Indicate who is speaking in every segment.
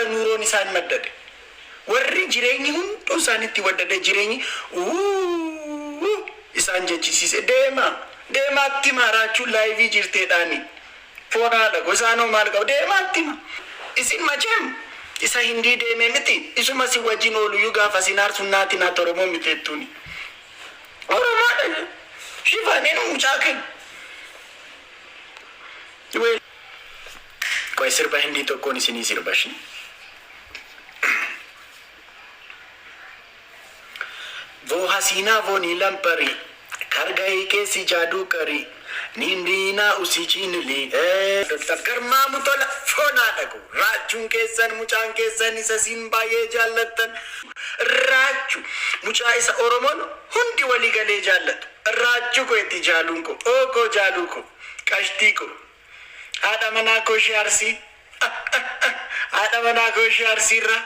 Speaker 1: nuuroon isaan maddade. Warri jireenyi hunduu isaanitti waddade, jireenyi uuuu isaan jechisiise, deemaa deemaatti himaa, Raachuun live jirteedhaani. Foon haadha koo, isaanoo maal qabu? Deemaatti hima. Isin macheem isa Hindii deemee miti, isuma si wajjin ooluyyuu gaafa sin aarsu naati naati Oromoo miti jettuuni. Oromoodha shifaaniin mucaa keenya. Qoy, sirba Hindii tokkoon isinii sirba shi. वो हसीना, वो नीलम परी, कर गई कैसी जादू करी, नींदीना उसी छीन ली. Doktar Garmaamu Tola, foon haadha koo, Raachuun keessan, mucaan keessan isa siin baay'ee jaallattan, Raachu mucaa isa Oromoon hundi walii galee jaallatu, Raachuu koo itti jaaluun koo, ookoo jaaluu koo, qashtii koo, haadha manaa koo ishee Arsii, haadha manaa koo ishee Arsiirra,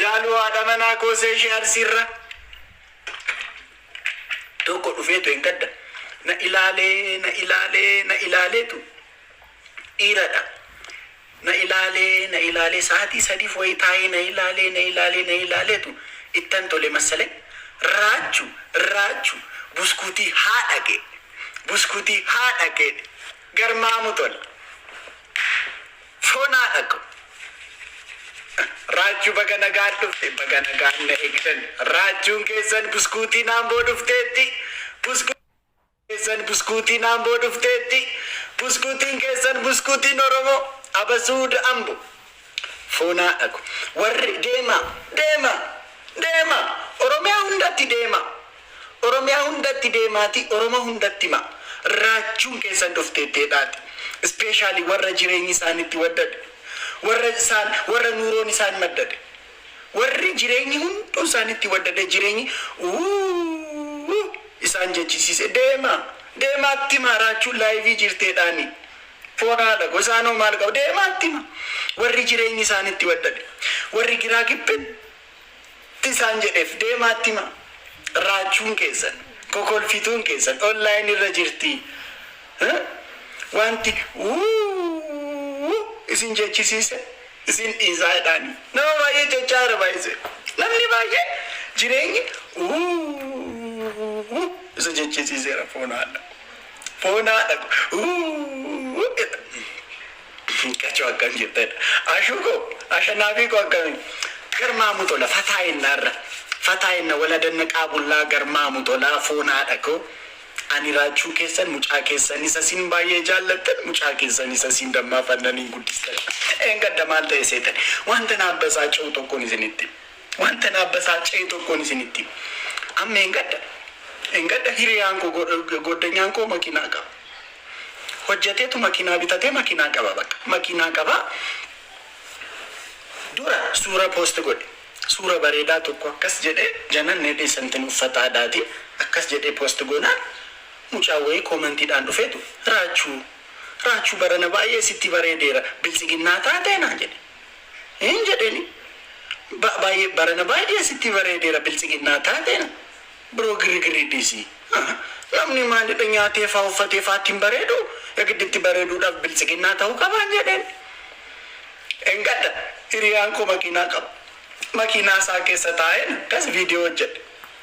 Speaker 1: jaaluu haadha manaa koo ishee Arsiirra. Tokko dhufeetu hin gadda na ilaalee, na ilaalee, na ilaaleetu, dhiiradha, na ilaalee, na ilaalee, sa'aatii 3f wayii taa'ee na ilaalee, na ilaalee, na ilaaleetu ittan tole massale. "Raachu, Raachu, buskuutii haadha kee, buskuutii haadha kee." Garmaamu Tola, foon haadha koo, Raachuu, baga nagaan dhufte, baga nagaan na eegdan. Raachuun keessan buskuutii naamboo dhufteetti, buskuutiin keessan buskuutii naamboo dhufteetti, buskuutiin keessan, buskuutiin Oromoo abasuuda Ambo. Foon haadha koo, warri deema, deema, deema, Oromiyaa hundatti deema, Oromiyaa hundatti deemaati Oromoo hundatti hima, Raachuun keessan dhufteetteedhaati. Especially warra jireenyi isaanitti waddade, warra isaan, warra nuuroon isaan maddade, warri jireenyi hunduu isaanitti waddade, jireenyi uuuu isaan jechisiise, deema deemaatti hima, Raachuun live jirteedhaani. Foon haadha koo, isaanoo maal qabu? Deemaatti hima. Warri jireenyi isaanitti waddade, warri giraa gibbitti isaan jedheef, deemaatti hima, Raachuun keessan, kokolfituun keessan online irra jirti. Wanti uuu isin jechisiise isin dhiisaa jedhaani. Nama baay'ee jechaa jira baay'ise. Namni baay'ee jireenyi uuu isa jechisiiseera. Foon haadha, foon haadha, uuu jedha. Qachoo, akkam jirtedha? Ashuu koo, Ashannaafii koo, akkami? Garmaamu Tola, fataa ennaarra fataa enna wala danna qaabullaa. Garmaamu Tolaa, foon haadha koo, ani Raachuu keessan, mucaa keessan isa sin baay'ee jaallattan, mucaa keessan isa sin dammaafannaniin guddistan. Eengadda maal ta'e seetan? Wanta na abbasaaca'u tokkoon isinitti, wanta na abbasaaca'e tokkoon isinitti. Amma eengadda hiriyaan koo, goddanyaan koo makiinaa qaba. Hojjeteetu makiinaa bitatee, makiinaa qaba, bakka makiinaa qaba. Dura suura post godhe, suura bareedaa tokko akkas jedhee janan dhiisantin uffata aadaati akkas jedhee post goonaan, mucaa wayii commentiidhaan dhufeetu, "Raachuu, Raachuu, barana baay'ee sitti bareedeera, Biltsiginnaa taatee?" naan jedhe. Hin jedheeni, "Baay'ee barana baay'ee sitti bareedeera, Biltsiginnaa taateena?" Biroo, girigirri dhiisii. Namni maalidha, nyaatee faa uffatee faa ittiin bareedu, gidditti bareeduudhaaf Biltsiginnaa ta'uu qabaan jedheen. Engadda hiriyaan koo makiinaa qaba. Makiinaa isaa keessa taa'een akkas viidiyoo hojjedhe.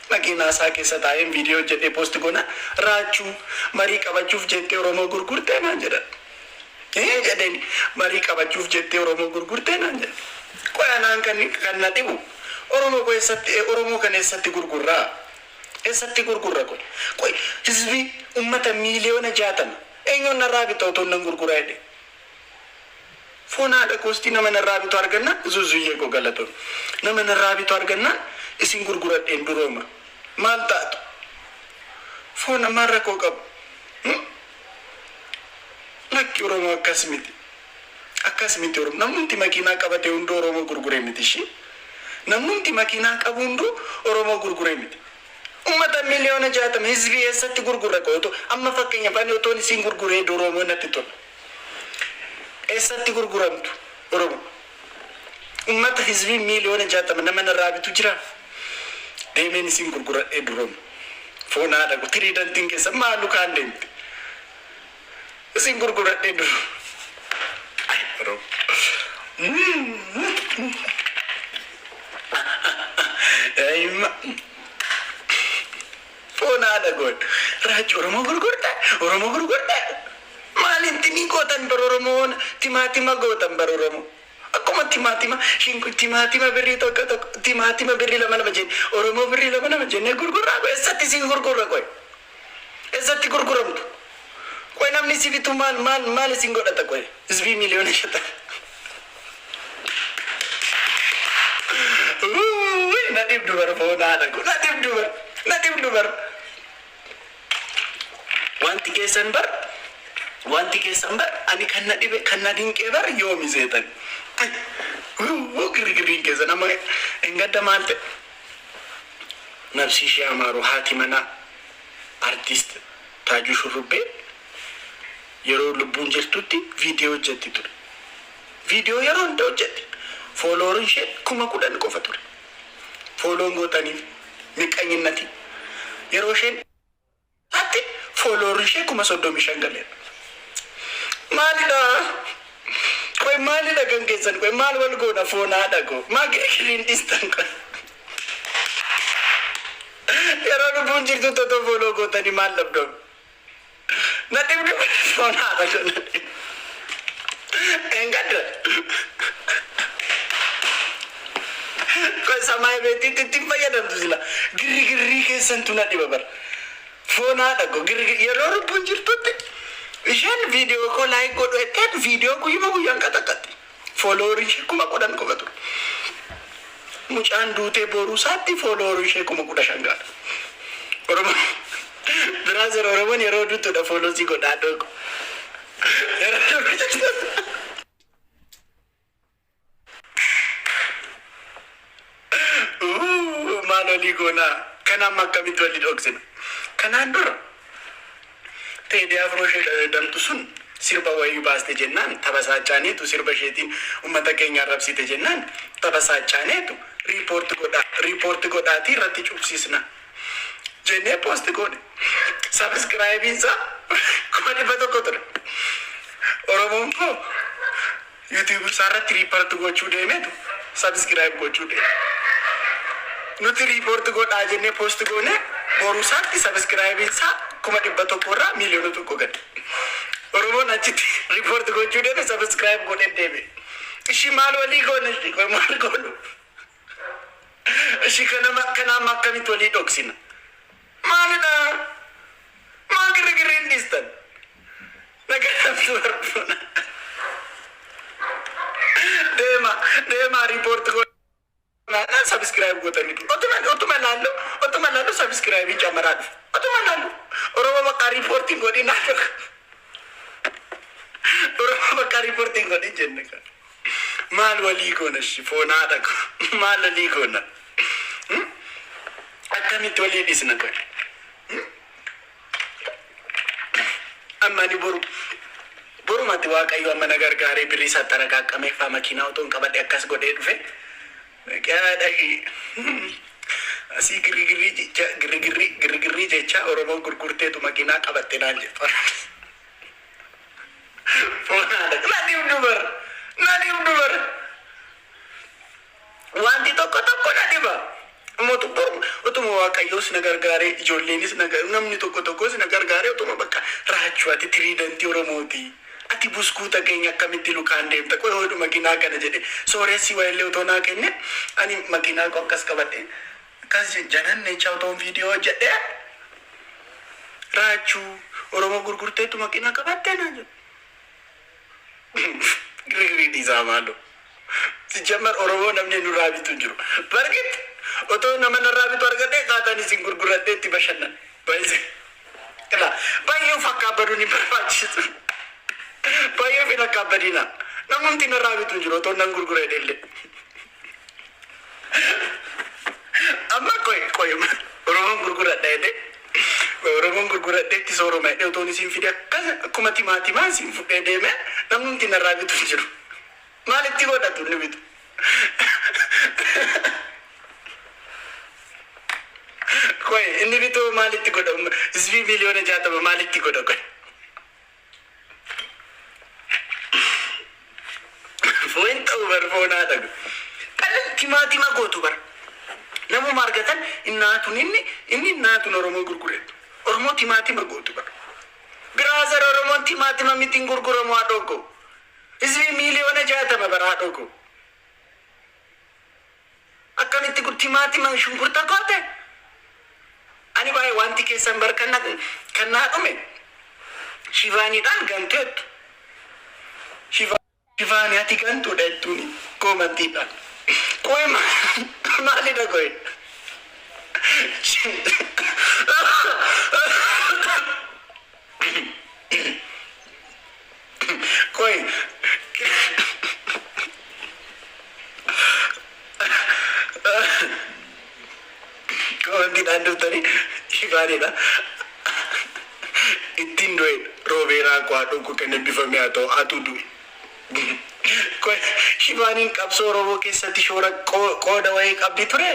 Speaker 1: Makiinaa isaa keessa taa'een viidiyoo hojjedhee post goona, "Raachuu, marii qabachuuf jettee Oromoo gurgurtee?" naan jedhan. Hin jedheen, "Marii qabachuuf jettee Oromoo gurgurtee?" naan jedhan. Qoy, anaan kan na dhibu, Oromoo koo eessatti, Oromoo kan eessatti gurgurraa? Eessatti gurgurra? Qoy, qoy, hizbii ummata miiliyoona 60 eenyuun narraa bita otoo nan gurguraa jedhe? Foon haadha koostii, nama narraa bitu argannaan, zuzuyyee koo galatoon, nama narraa bitu argannaan isin gurguradheen durooma. Maal taatu? Foon maal rakkoo qabu? Lakki, Oromoo akkas miti, akkas miti Oromoo. Namnumti makiinaa qabate hunduu Oromoo gurguree miti ishii. Namnumti makiinaa qabu hunduu Oromoo gurguree miti. Ummata miiliyoona 60, hizbii eessatti gurgurra? Qo'atu amma fakkeenyaaf ani otoon isin gurguree duroomoo natti tola. Eessatti gurguramtu Oromoo? Ummata hizbii miiliyoona 60 nama narraa bitu jira? Deemeen isin gurguradhee duroomu. Foon haadha ko, tiriidantiin keessa maalu kaan deemte, isin gurguradhee duroomu. Ay, Oromoo. goon. Raachu Oromoo gurgurta, Oromoo gurgurta. Maal intinii gootan bar Oromoon timaatima gootan bar Oromoo. Akkuma timaatima shinku timaatima birrii tokko tokko timaatima birrii lama lama jenne Oromoo birrii lama lama jennee gurgurraa qoy eessatti isin gurgurra qoy. Eessatti gurguramtu? Qoy namni si bitu maal maal maal isin godhata qoy? Hizbii 50,000,000. Uuuy na dhibdu bar foon haadha koo na dhibdu bar na dhibdu bar. Wanti keessan bar wanti keessan bar ani kan na dhibe kan na dinqee bar yoomi seetan. Uuu girgirriin keessan amma engadda maal ta'e? Nabsii ishee amaaru haati manaa artist Taajuu Shurrubbee yeroo lubbuun jirtutti viidiyoo hojjetti ture. Viidiyoo yeroo hunda hojjetti. Fooloorin ishee 10,000 qofa ture. Fooloon gootaniif miqqanyinnati. Yeroo isheen atti fooloorin ishee 35,000 galeera. Maalidha? Qoy maalidha kan keessan? Qoy maal wal goona foon haadha koo? Maa girgirriin dhistan qoy? Yeroo lubbuun jirtutti otoo follow gootanii maal dhabdu? Na dhibdu foon haadha koo na dhibdu. Engadda. Qoy samaay beetiitti ittiin fayyadamtu sila. Girrigirrii keessantu na dhiba bara. Foon haadha koo girrigirrii yeroo lubbuun jirtutti isheen viidiyoo koo like godhu jetteen viidiyoo guyyuma guyyaan qaxaqaxxi. Follower ishee 10,000 qofa ture. Mucaan duutee boruu isaatti follower ishee 15,000 gaadha. Oromoo brother Oromoon yeroo duutudha follow si godhaa dhoku. Yeroo duutu maal olii goonaa kan amma akkamitti walii dhoksina. Kanaan dura Teedii Afroo ishee damtu sun sirba wayii baaste jennaan tabasaacaaneetu sirba isheetiin uummata keenya arrabsite jennaan tabasaacaaneetu report godhaa report godhaatii irratti cubsiisna jennee post goone. Subscribeiin isaa 100,000 ture. Oromoon koo YouTube isaa irratti report gochuu deemeetu subscribe gochuu deeme. Nuti report godhaa jennee post goone boruu isaatti subscribeiin isaa 100,000 irraa 1,000,000 gadi. Oromoon achitti report gochuu deeme subscribe godhee deeme. Ishii maal walii goone ishii qoy maal goonu? Ishii kanama kanaama akkamitti walii dhoksina? Maalidha? Maal girrigirriin dhiistan? Nagaa barbaada. Deema deema report godhaa subscribe gootanii otuma otuma laallu otuma laallu subscribe camaraa dhufe otuma laallu Oromoo bakka reportiin godhin Oromoo bakka reportiin godhin jenne kan. Maal walii goona shi foon haadha koo maal walii goona? Akkamitti walii dhisna qoy? Amma ani boru borumatti Waaqayyo amma na gargaaree birrii isaa xaraqaaqqamee faa makiinaa otoon qabadhe akkas godhee dhufe dhahi asii girrigirrii jecha girrigirrii girrigirrii jecha Oromoon gurgurteetu makiinaa qabatte naan jettu. Foon haadha na dhibdu bar na dhibdu bar. Wanti tokko tokko na dhiba. Mootu boru utuma Waaqayyoos na gargaaree ijoolleenis na namni tokko tokkos na gargaaree utuma bakka raachuu ati tiriidantii Oromooti. Ati buskuuta keenya akkamitti lukaan deemta qoy hodhu makiinaa kana jedhe sooressi wayillee otoo naa kenne ani makiinaa koo akkas qabadhe akkas janan jecha otoon viidiyoo hojjedhe raachuu Oromoo gurgurteetu makiinaa qabattee naa jedhu. Girgirii dhiisaa maaloo. Sijjamar Oromoo namni nurraa bitu hin jiru. Bargit otoo nama narraa bitu argadhee qaataan isin gurguradhee itti bashannan. Baay'ee Ilaa baay'ee of akkaabbaduun hin barbaachisu. Baay'ee of hin akkaabbadina. Namumti narraa bitu hin jiru otoo nan gurgura jedhellee. Amma qoy qoy Oromoon gurguradha jedhee Oromoon gurguradhee itti sooroma jedhee otoon isin fide akkas akkuma timaatimaa isin fudhee deeme namnumti narraa bitu hin jiru. Maalitti godhatu inni bitu? Qoy inni bitu maalitti godha? Hizbii 60,000,000 maalitti godha qoy? Foon ta'u bar foon haadha. Qalal timaatima gootu bar. Namuma argatan innaatun inni inni innaatun Oromoo gurgureetu. Oromoo timaatima gootu bara. Brother, Oromoon timaatima miti, hin gurguramu, haadhoo koo. Hizbii 60,000,000 bara, haadhoo koo. Akkamitti timaatima shunkurta goote? Ani baay'ee wanti keessan bar kan naa dhume Shivaaniidhaan ganteettu. Shivaanii ati gantuudha jettuuni commentiidhaan. Qoy, maalidha qoy? Qoy, commentiidhaan dhuftanii Shivaaniidha. Ittiin du'e roobeeraa koo, haadhoo koo, kan eebbifame haa ta'u, atu du'e. Qoy, Shivaaniin qabsoo Oromoo keessatti shoora qooda wayii qabdi ture?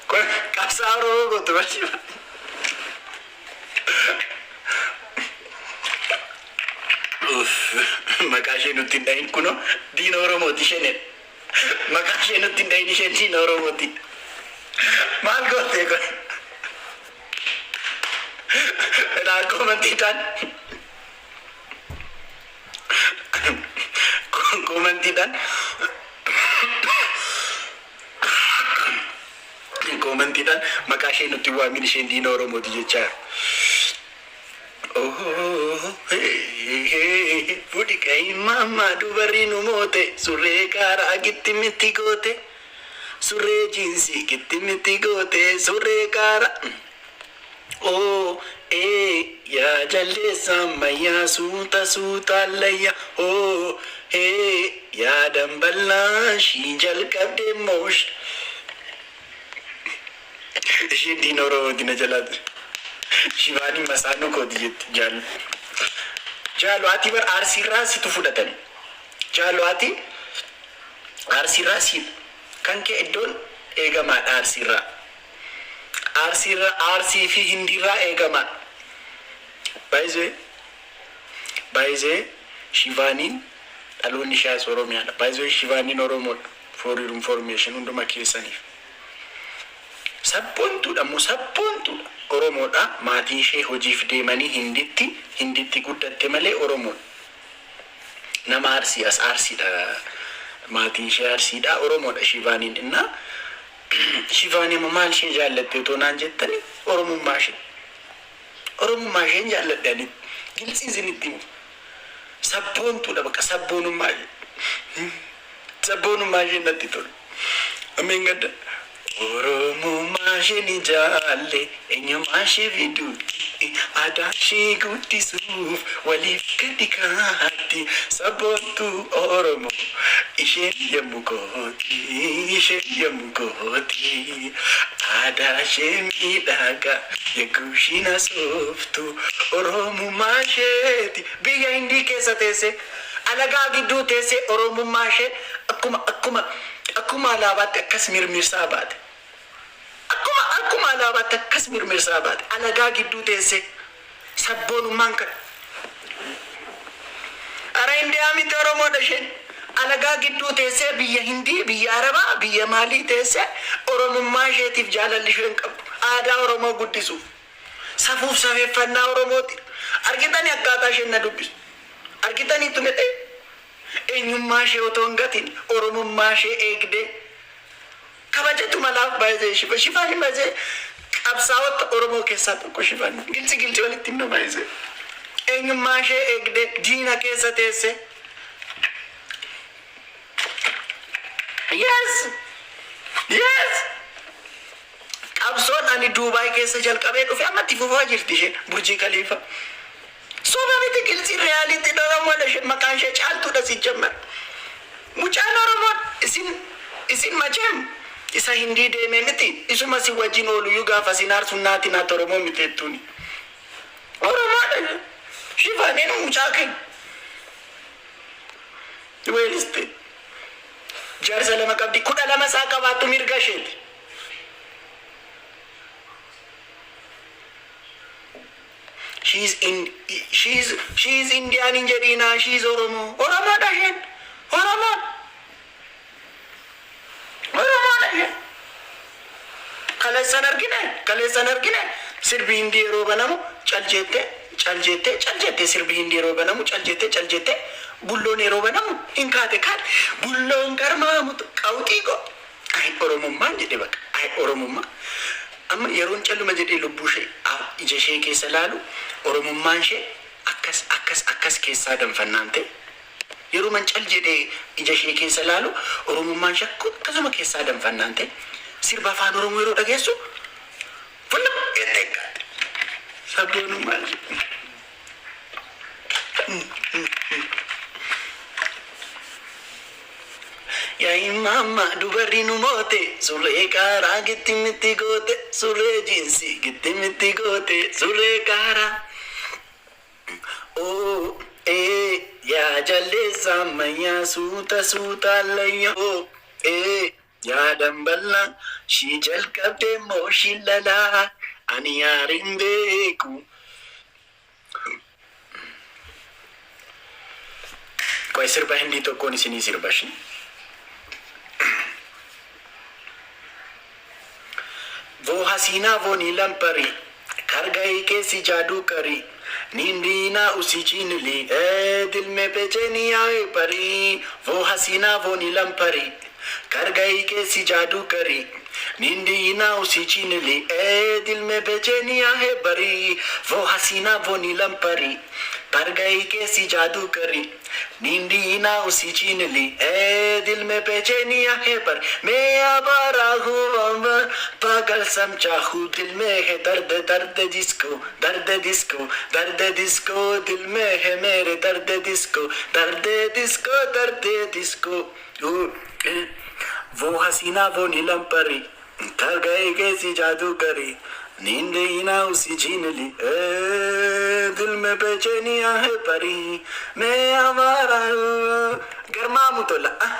Speaker 1: Qoy, qabsaa Oromoo gootu bar Shivaan. Uff, maqaa ishee nutti hin dhahin, kunoo diina Oromooti isheen. Maqaa ishee nutti hin dhahin, isheen diina Oromooti. Maal goote qoy? Ilaa, commentiidhaan maqaa ishee nutti hin waamin, isheen diina Oromooti jechaa jiru. Fudhi qayi mamma, dubarri nu moote, surree qaaraa gitti miti goote, surree jiinsii gitti miti goote, surree qaaraa. Oo ee yaa jaldeessa ammayyaa, suuta suuta allayyaa. Oo ee yaa damballaa shii jalqabdee moosh. Isheen diina Oromooti na jalaati. Shivaanii masaanuu kooti jetti jaallu. Jaallu, ati bar Arsiirraa situ fudhatame. Jaallu, ati Arsiirraa si kan kee iddoon eegamaadha Arsiirraa. Arsiirraa, Arsii fi Hindiirraa eegamaadha. Baay'isee baay'isee Shivaaniin dhaloonni ishee as Oromiyaadha. Baay'isee Shivaaniin Oromoodha. For your information, hunduma keessaniif. Sabboontuudha immoo, sabboontuudha. Oromoodha. Maatiin ishee hojiif deemanii Hinditti guddatte malee Oromoodha. Nama Arsii, as Arsiidha. Maatiin ishee Arsiidha. Oromoodha Shivaaniin innaa. Shivaanii amma maal ishee jaallatte otoo naan jettani, Oromummaa ishee. Oromummaa isheen jaalladhe ani. Giltsii isinitti himu. Sabboontuudha, bakka sabboonummaa ishee. Sabboonummaa isheen natti tolu. Ameen gadda. Oromummaa ishee ni jaalle, eenyummaa ishee fiduutti, aadaa ishee guddisuuf waliif gadi kaatti, sabboontuu Oromoo isheen yommuu kooti, isheen yommuu kooti, aadaa ishee miidhagaa yegguu ishiin asooftu, Oromummaa isheeti. Biyya Hindii keessa teessee, alagaa gidduu teessee, Oromummaa ishee akkuma alaabaatti akkas mirmirsaa baate. Akkuma alaabaatti akkas mirmirsaa baate. Alagaa gidduu teessee sabboonummaan kana. Ara Indiyaa miti, Oromoodha isheen. Alagaa gidduu teessee, biyya Hindii, biyya Arabaa, biyya maalii teessee, Oromummaa isheetiif jaalalli isheen qabdu. Aadaa Oromoo guddisuuf. Safuuf safeeffannaa Oromooti. Argitanii akkaataa isheen na dubbisu. Argitaniitu miti? Eenyummaa ishee otoo hin gatin Oromummaa ishee eegdee kabajatu malaaf baay'ee shifa shifaan baay'ee qabsaa'ota Oromoo keessaa tokko Shifaan, gilci gilci walitti himna. Baay'ee eenyummaa ishee eegdee diina keessa teessee. Yes, qabsoon ani Duubaay keessa jalqabee dhufe ammatti fufaa jirti isheen Burjii Kaliifa. Soba miti, gilsi reality. Oromoodha isheen, maqaan ishee Caaltuudha si jammar. Mucaan Oromoon isin macheem isa Hindii deemee miti, isuma si wajjin ooluyyuu gaafa sin aarsu naati naati Oromoo miti jettuuni. Oromoodha Shifaaniin, mucaa keenya. Weeliste. Jaarsa lama qabdi, 12 isaa qabaattu mirga isheeti. She's Indian hin jedhiina, she's Oromo. Oromoodha isheen. Oromoon. Oromoodha isheen. Kaleessan argine, kaleessan argine. Sirbi Hindii yeroo banamu cal jettee, cal jettee, cal jettee, sirbi Hindii yeroo banamu cal jettee, cal jettee, bulloon yeroo banamu hin kaate kaan bulloon garmaamutu qawxii go. Ay Oromummaan jedhe bakka, ay Oromummaa. Amma yeroon calluma jedhee lubbuu ishee ija ishee keessa laalu, Oromummaan ishee akkas akkas akkas keessaa danfannaan ta'e. Yeroo man cal jedhee ija ishee keessa laalu, Oromummaan ishee akkasuma keessaa danfannaan ta'e. Sirba Afaan Oromoo yeroo dhageessu fulla jettee kaate. Sabboonummaan ishee. Yaa imamma, dubarri nu moote, surree qaaraa gittimitti goote, surree jiinsii gittimitti goote, surree qaaraa. Oo ee yaa jaldeessa ammayyaa, suuta suuta allayyaa. Oo ee yaa damballaa, shii jalqabdee immoo shillalaa, ani yaariin beeku. Qoy, sirba Hindii tokkoon isinii sirba shi. वो हसीना, वो नीलम परी, कर गई कैसी जादू करी, नींद ना उसी छीन ली, ए दिल में बेचैनी आए परी। वो हसीना, वो नीलम परी, कर गई कैसी जादू करी, नींद ना उसी छीन ली, ए दिल में बेचैनी आए परी। वो हसीना, वो नीलम परी, कर गई कैसी जादू करी, नींद ना उसी छीन ली, ए दिल में बेचैनी है पर मैं आवारा हूँ, पागल समझा हूँ, दिल में है दर्द, दर्द जिसको, दर्द जिसको, दर्द जिसको, दिल में है मेरे दर्द जिसको, दर्द जिसको, दर्द जिसको। ओ, ए, वो हसीना, वो नीलम परी, कर गए कैसी जादू करी, नींद ही ना उसी छीन ली, ए दिल में बेचैनियां है परी, मैं आवारा हूँ। Garmaamu tola.